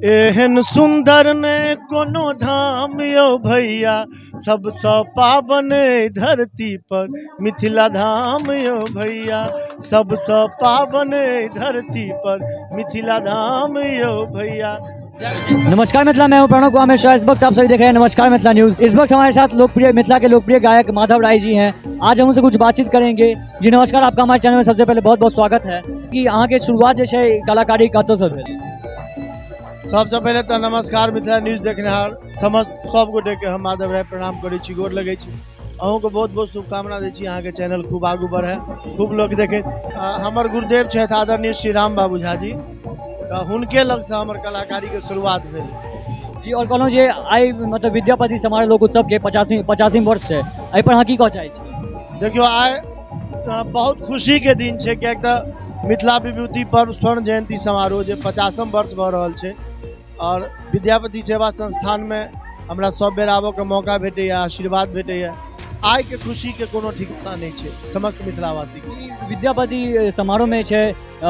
एहन सुंदर ने कोनो धाम यो भैया, सबसँ पावन धरती पर मिथिला धाम यो भैया, सबसँ पावन धरती पर मिथिला धाम यो भैया। नमस्कार मिथिला, मैं हूं प्रणव कुमार मिश्रा। इस वक्त आप सभी देख रहे हैं नमस्कार मिथिला न्यूज़। इस वक्त हमारे साथ लोकप्रिय मिथिला के लोकप्रिय गायक माधव राय जी हैं। आज हम उनसे कुछ बातचीत करेंगे। जी नमस्कार, आपका हमारे चैनल में सबसे पहले बहुत बहुत स्वागत है। कि अहाँ के शुरुआत जे छै कलाकारी कतऽसँ भेल? सबसँ पहिले तऽ नमस्कार मिथिला न्यूज़ देखनिहार समस्त सब गोटेके हम माधव राय प्रणाम करै छी, गोर लगै छी। अहूँके बहुत बहुत शुभकामना दै छी, अहाँके चैनल खूब आगू बढ़े, खूब लोक देखे। हमर गुरुदेव छथि आदरणीय श्री राम बाबू झा जी, तऽ हुनके लगसँ हमर कलाकारीके शुरुआत भेल। जी, और कहलहुँ जे आइ मतलब विद्यापति समारोह लोक उत्सव के 85 वर्ष छै, एहि पर अहाँ की कहऽ चाहै छी? देखियौ, आइ बहुत खुशीके दिन छै, किएक तऽ मिथिला विभूति पर्व स्वर्ण जयंती समारोह जे 50 वर्ष भऽ रहल छै और विद्यापति सेवा संस्थानमे हमरा सब बेर आबऽके मौका भेटैए, आशीर्वाद भेटैए। आइके खुशीके कोनो ठिकाना नहि छै समस्त मिथिलावासीके। विद्यापति समारोहमे छै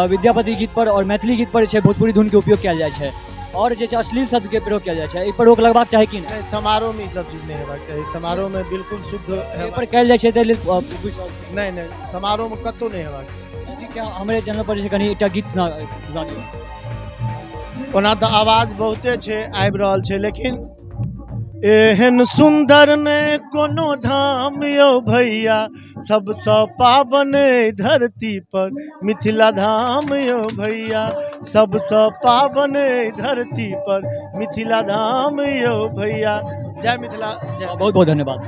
विद्यापति गीत पर और मैथिली गीत पर छै भोजपुरी धुनके उपयोग कयल जाइ छै और जे छै अश्लील शब्दके प्रयोग कयल जाइ छै, एहि पर रोक लगबाक चाही कि नहि? समारोहमे ई सब चीज नहि हेबाक चाही, समारोहमे बिल्कुल शुद्ध एहि पर कयल जाइ छै ताहि लेल नहि नहि, समारोहमे कतहु नहि हेबाक चाही। ठीक छै, हमरे चैनल पर जे कनि एकटा गीत सुना दियौ। ओना तऽ आवाज बहुते छै आबि रहल छै, लेकिन एहन सुंदर ने कोनो धाम यो भैया, सबसँ पावन धरती पर मिथिला धाम यो भैया, सबसँ पावन धरती पर मिथिला धाम यो भैया। जय मिथिला, जय। बहुत बहुत धन्यवाद।